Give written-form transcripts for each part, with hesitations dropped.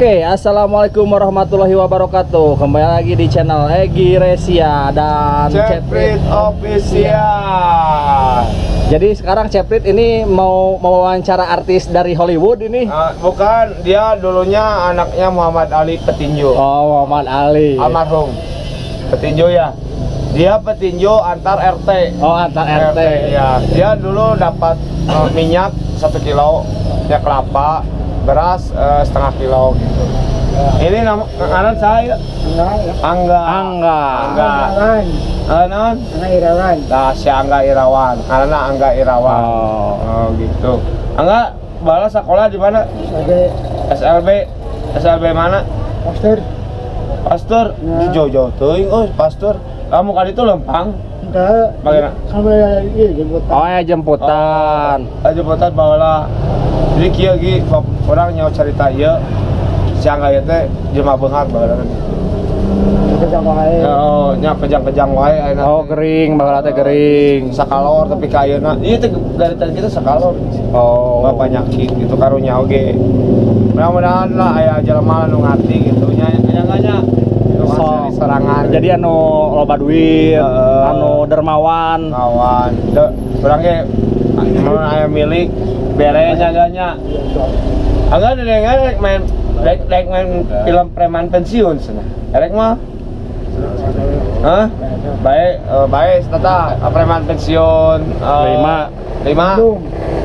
Oke, assalamualaikum warahmatullahi wabarakatuh. Kembali lagi di channel Egi Resia dan Ceprit Official. Jadi sekarang Ceprit ini mau wawancara artis dari Hollywood ini. Bukan, dia dulunya anaknya Muhammad Ali petinju. Oh, Muhammad Ali. Almarhum. Petinju ya. Dia petinju antar RT. Oh, antar RT. Ya. Dia dulu dapat minyak 1 kilo, minyak kelapa, beras setengah kilo gitu. Ini nama ngaran saya Angga. Angga. Angga. Naon? Angga Irawan. Nah, si Angga Irawan. Karena Angga Irawan. Oh, gitu. Angga balas sekolah di mana? SLB. SLB. SLB mana? Pasteur. Pasteur. Ya. Jauh-jauh teuing euy, Pasteur. Kamu kali itu lempang? Enggak. Bagaimana? Sampai jemputan. Oh, ya jemputan. Oh, jemputan bawalah. Jadi kieu ge orang nyawa cerita ieu si Angga ieu teh jelema beunghar baheula gitu. Kejang wae. Oh, nya kejang-kejang wae ayeuna. Oh, gering baheula teh gering. Sakalor tapi ka ayeuna ieu teh dari tadi kita sakalor. Oh, bapak penyakit gitu karunya oge. Mudah-mudahan lah aya jelema nu ngarti gitu nya nya so, serangan. Jadi anu loba duit, anu dermawan. Dermawan. Urang ge mun aya milik beres agaknya. Agak dengan main rek main film preman pensiun sana. Erek mah? Hah? Baik, baik tata preman pensiun 5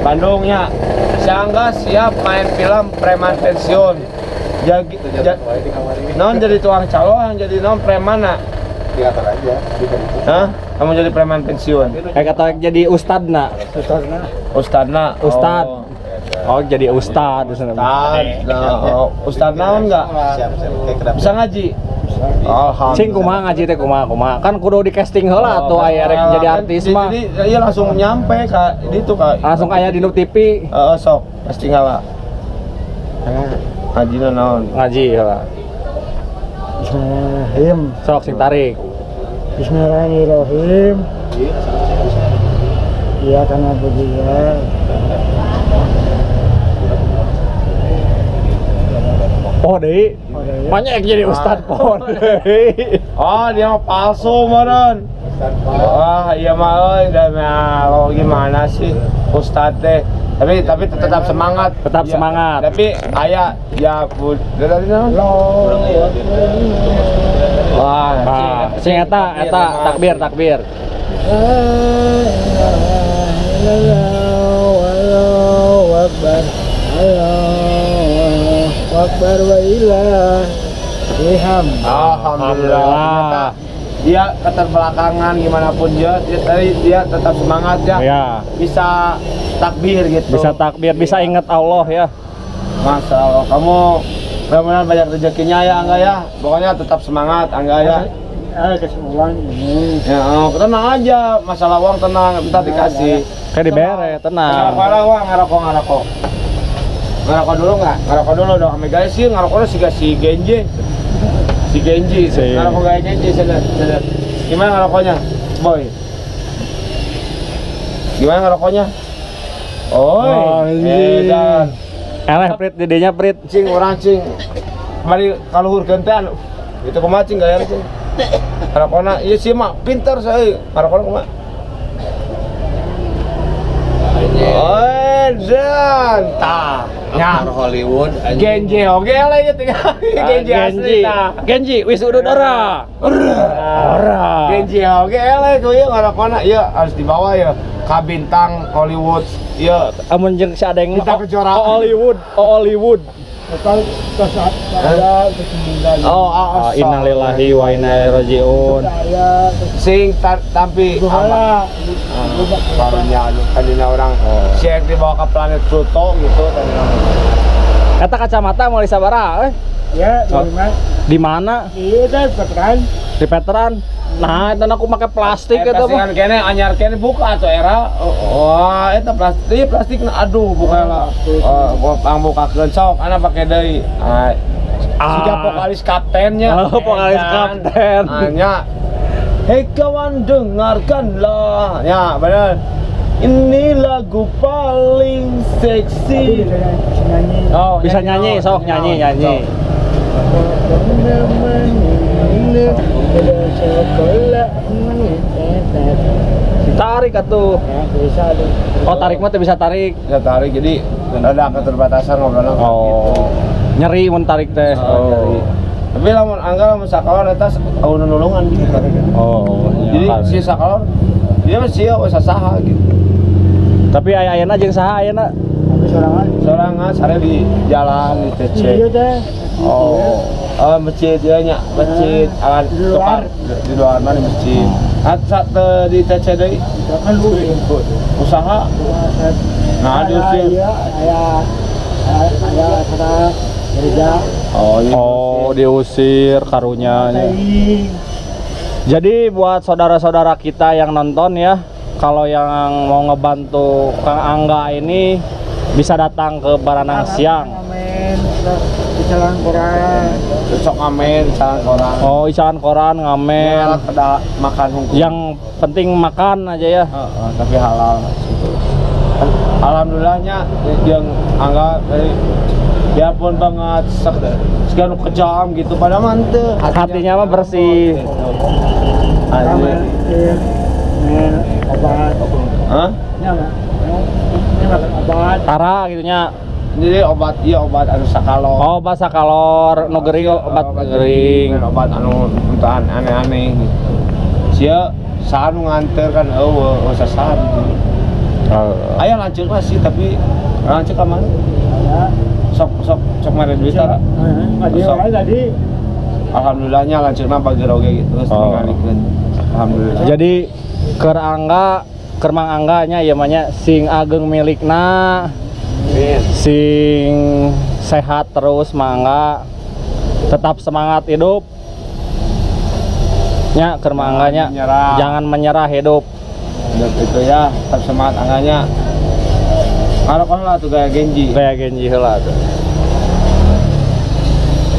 Bandungnya. Si Angga siap main film preman pensiun. Jadi non jadi tuang calon, jadi non preman nak. Diatur aja. Hah? Kamu jadi preman pensiun? Kata jadi ustad nak. Ustadna. Ustad. Oh, oh jadi ustad. Ustad. Nah, oh. Ustad naon enggak? Bisa ngaji? Alhamdulillah. Cing kumaha ngaji teh kumaha? Kan kudu di casting heula atuh aya rek jadi artis mah. Jadi iya langsung nyampe ka ditu ka. Langsung aya di TV. Heeh, sok pasti ngala. Ngajina naon? Ngaji heula. Bismillahirrahmanirrahim. Sok sing tarik. Bismillahirrahmanirrahim. Iya karena begitu. Oh deh, banyak yang jadi ustad pon. Oh dia mah palsu meren. Wah iya mah, lo gimana sih ustad teh? Tapi tetap semangat. Tetap ya, semangat. Tapi ayah ya bu, dari mana? Wah, sing eta takbir takbir. Allahu Akbar. Allahu Akbar wa ilahiham. Alhamdulillah. Dia keterbelakangan gimana pun dia tetap semangat ya. Ya. Bisa takbir gitu. Bisa takbir, bisa ingat Allah ya. Masya Allah, kamu mudah-mudahan banyak rezekinya ya Angga ya. Pokoknya tetap semangat Angga ya. Kasih uang ini. Ya, oh, tenang aja, masalah uang tenang, entar dikasih. Kayak dibere, tenang. Ngerokok uang, ngerokok. Ngerokok dulu nggak? Ngerokok dulu dong. Ame guys sih ngerokoknya si Genji. Si Genji, ngerokok gaya Genji, sadar. Gimana ngerokoknya, Boy? Gimana ngerokoknya? Oi, edan. Eleh Prit, dedenya Prit. Cing, orang cing. Mari kaluhur gentean. Itu kumaha cing gaya cing. Ngerokokna, iya sih mak pintar saya. Ngerokokna kumaha? Edan, tah. Ya, Hollywood. Genji oge lah ya tinggal. Genji asli tah. Genji wis udud ora. Ora. Genji oge lah ku ieu ngarokona ieu harus dibawa ya ka bintang Hollywood ieu. Amun jeung si adeng kita kejuaraan Hollywood, Hollywood. Oh, innalillahi wa inna ilaihi rajiun. Sing tampi barunya tadinya orang siang dibawa ke planet Pluto gitu tadinya. Kata kacamata mau disabara, eh? Ya, di mana? Di mana? Iya, di veteran. Di veteran. Nah, itu aku pakai plastik itu mah. Kene anyar kene buka atau era. Wah, itu plastik, plastik aduh buka lah. Oh, pang bukakeun sok, ana pake deui. Siga vokalis kaptennya. Oh, vokalis kapten. Anya. Hei kawan, dengarkanlah. Ya, benar. Ini lagu paling seksi. Bisa nyanyi. Oh, bisa nyanyi, sok nyanyi, nyanyi. Tarik atuh. Oh, tarik mah teu bisa tarik. Bisa tarik, jadi ada keterbatasan ngobrolna. Oh. Gitu. Nyeri mun tarik teh. Oh, nyeri. Tapi lamun Angga lamun sakalor eta eueuh nulungan gitu. Oh, jadi si sakalor dia mah sia we sasaha gitu. Tapi aya-ayana jeung saha ayeuna? Sorangan. Sorangan sare di jalan di TC. Iya teh. Oh. Masjid ya nya, masjid awan tukar di luar mana masjid. Atsa di TC deui. Kan lu usaha. Nah, diusir. Aya aya sana kerja. Oh, oh, diusir karunya. Jadi buat saudara-saudara kita yang nonton ya, kalau yang mau ngebantu Kang Angga ini bisa datang ke Baranang Siang. Icalan koran. Sok ngamen, icalan koran. Oh, icalan koran ngamen. Pada makan hukum. Yang penting makan aja ya. Tapi halal gitu. Alhamdulillahnya yang Angga dari biarpun banget sekian kejam gitu pada mantep. Hatinya mah bersih. Obat. Hah? Obat. Tara gitu nya. Jadi obat iya obat anu sakalor. Oh, obat sakalor, nu gering obat gering. Obat anu entahan aneh-aneh gitu. Sia saha nu nganter kan eueuh saha gitu. Aya lanceuk mah sih tapi lanceuk ka mana? Sok sok sok mere duit tara. Heeh, tadi. Alhamdulillahnya lanceukna bager oge gitu geus ningalikeun. Alhamdulillah. Jadi keur Angga, keur Mang Angga nya ieu mah nya sing ageng milikna. Sing sehat terus mangga, tetap semangat hidup nya keur Mangga nya, jangan menyerah hidup. Hidup itu ya, tetap semangat Angganya. Ngarokok lah tuh gaya Genji. Gaya Genji heula tuh.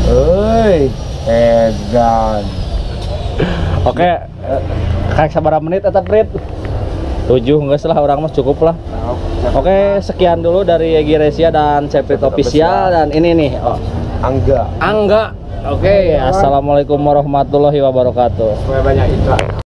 Euy, edan. Oke, kayak sabaraha menit eta Prit? 7 geus lah orang mah cukup lah. Oke, sekian dulu dari Egi Resia dan Ceprit Official dan ini nih Angga. Angga. Oke, assalamualaikum warahmatullahi wabarakatuh. Supaya banyak iklan.